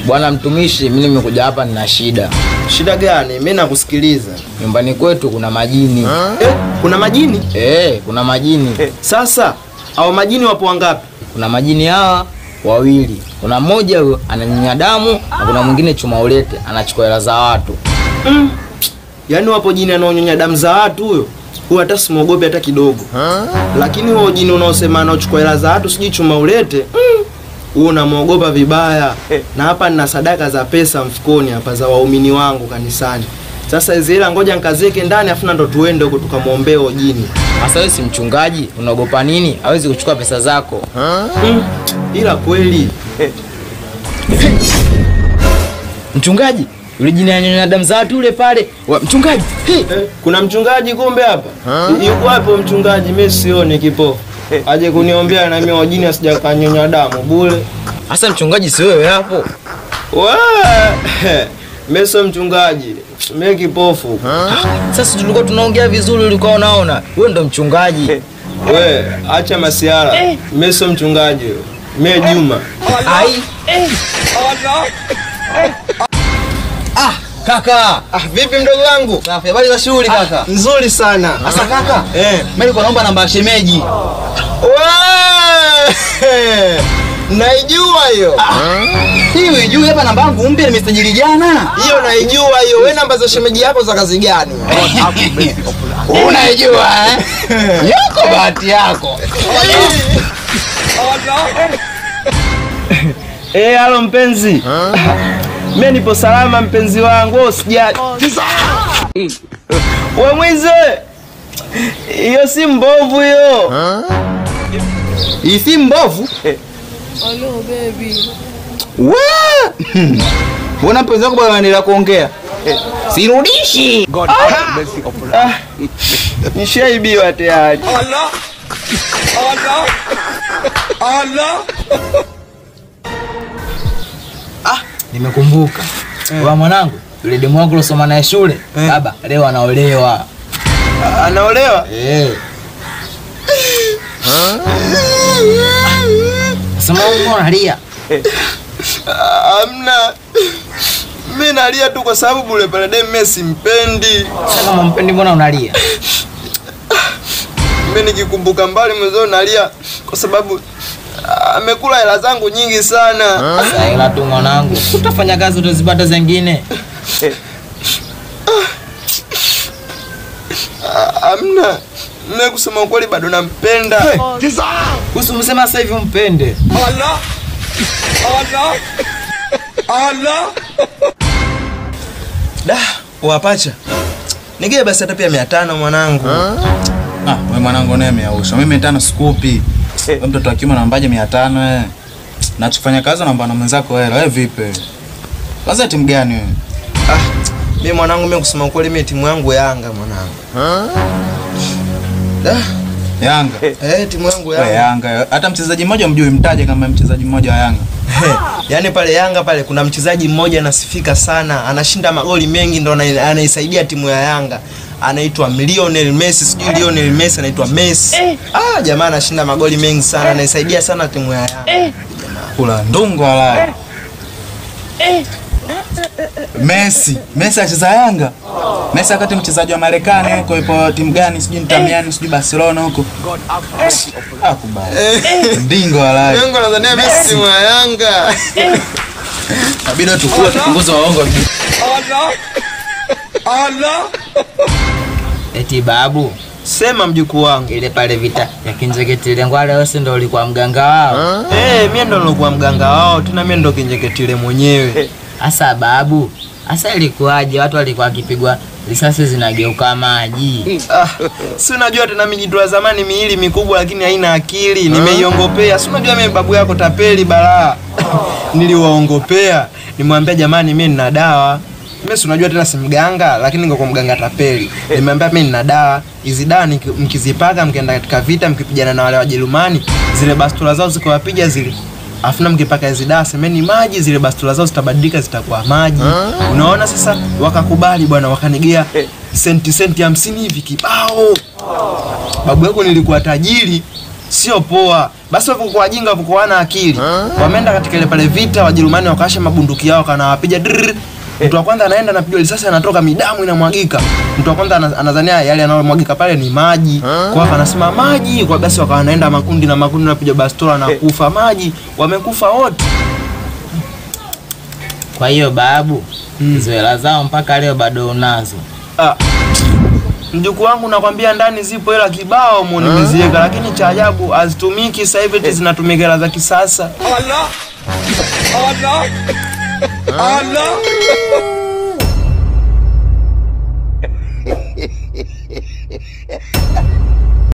Bwana mtumishi, mimi nimekuja hapa nina shida. Shida gani? Mimi nakusikiliza. Nyumbani kwetu kuna majini. Kuna majini? Kuna majini. Sasa hao majini wapo wangapi? Kuna majini hawa wawili. Kuna mmoja huyo ananyonya damu na kuna mwingine chuma ulete anachukua hela za watu. Yaani wapo jini anaonyonya damu za watu huyo. Huyo hata simuogopi hata kidogo. Lakini huo jini unaosema anachukua hela za watu sijui chuma ulete, huo namuogopa vibaya. Na hapa nina sadaka za pesa mfukoni hapa za waumini wangu kanisani. Sasa hizi hela ngoja nikaziweke ndani afu ndo tuende huko tukamuombee huo jini. Sasa wewe si mchungaji, unaogopa nini? Hawezi kuchukua pesa zako. Ila kweli. Mchungaji, yule jini ananyonya damu za watu yule pale. Mchungaji. Kuna mchungaji kumbe hapa? Yuko hapo mchungaji, mimi sioni kipofu. Aje kuniombea na mimi wajini asijakanyonya damu bure. Sasa mchungaji si wewe hapo? Wewe, mimi sio mchungaji, mimi kipofu. Sasa tulikuwa tunaongea vizuri ulikuwa unaona. Wewe ndo mchungaji. Wewe, acha masiara. Mimi sio mchungaji. Mimi Juma. Ai. Kaka, vipi mdogo wangu? Safi, habari za shughuli kaka? Nzuri sana. Sasa kaka, mimi nilikuwa naomba namba ya shemeji. Wewe! Naijua hiyo. Hii unijui hapa namba yangu mpya nimesajili jana. Hiyo naijua hiyo. Wewe namba za shemeji yako za kazi gani? Unaijua eh? Yako bahati yako. Halo mpenzi. Mimi nipo salama mpenzi wangu, usijali. Wewe mwizi. Hiyo si mbovu hiyo. Hii si mbovu? Hello baby. Wewe! Mbona mpenzi wangu bado anaendelea kuongea? Sirudishi. God have mercy upon us. Nishaibiwa tayari. Allah. Allah. Allah. Nimekumbuka. Wa mwanangu, yule demu wangu losoma naye shule, baba leo anaolewa. Anaolewa? Sema wewe unalia. Amna. Mimi nalia tu kwa sababu bure pale demu mimi simpendi. Sasa kama mpendi mbona unalia? Mimi nikikumbuka mbali mwanzo nalia kwa sababu amekula hela zangu nyingi sana. Sasa hela tu mwanangu. Utafanya kazi utazipata zingine. Amna. Mimi kusema ukweli bado nampenda. Usimsema sasa hivi umpende. Allah. Allah. Allah. Da, wapacha. Nigee basi hata pia 500 mwanangu. Wewe mwanangu naye umeausha. Mimi 500 sikupi. Wewe mtoto wa kiume unaambaje 500 eh? Na tufanya kazi unaomba na mwenzako hela. Wewe vipi? Kwanza timu gani wewe? Mimi mwanangu mimi kusema ukweli mimi timu yangu Yanga mwanangu. Yanga. Timu yangu Yanga. Yanga. Hata mchezaji mmoja mjui mtaje kama mchezaji mmoja wa Yanga. Yaani pale Yanga pale kuna mchezaji mmoja anasifika sana, anashinda magoli mengi ndo anaisaidia timu ya Yanga. Anaitwa Lionel Messi, sijui Lionel Messi anaitwa Messi. Jamaa anashinda magoli mengi sana, anaisaidia sana timu ya Yanga. Kula ndungo halali. Messi, Messi acheza Yanga. Messi wakati mchezaji wa Marekani huko ipo timu gani sijui Mtamiani sijui Barcelona huko. Akubali. Ndingo halali. Ndingo nadhania Messi timu ya Yanga. Inabidi tukue tupunguze waongo. Allah. Allah. Eti babu, sema mjukuu wangu. Ile pale vita ya Kinjeketile Ngwale wewe ndio ulikuwa mganga wao. Mimi ndio nilikuwa mganga wao, tena mimi ndio Kinjeketile mwenyewe. Asa babu, asa ilikuwaje watu walikuwa wakipigwa risasi zinageuka maji? Si unajua tena mimi wa zamani miili mikubwa lakini haina akili, nimeiongopea. Si unajua mimi babu yako tapeli balaa. Niliwaongopea, nimwambia jamani mimi nina dawa. Mimi si unajua tena si mganga lakini niko kwa mganga tapeli. Nimemwambia mimi nina dawa. Hizi dawa mkizipaka mkienda katika vita mkipigana na wale Wajerumani, zile bastola zao zikowapiga zile. Afuna mkipaka hizi dawa semeni maji, zile bastola zao zitabadilika zitakuwa maji. Unaona sasa wakakubali bwana, wakanigea senti 50 hivi kibao. Babu yako nilikuwa tajiri. Sio poa. Basi wapo kwa wajinga, wapo kwa wana akili. Wameenda katika ile pale vita, Wajerumani wakawasha mabunduki yao kana wapiga. Mtu wa kwanza anaenda anapigwa risasi anatoka midamu inamwagika. Mtu wa kwanza anadhania yale yanayomwagika pale ni maji. Kwa hapa anasema maji, kwa basi wakawa wanaenda makundi na makundi napiga bastola na kufa maji, wamekufa wote. Kwa hiyo babu, hizo hela zao mpaka leo bado unazo. Ah. Mjukuu wangu nakwambia ndani zipo hela kibao mu nimeziweka, lakini cha ajabu hazitumiki sasa hivi, zinatumika hela za kisasa. Allah. Allah. Allah.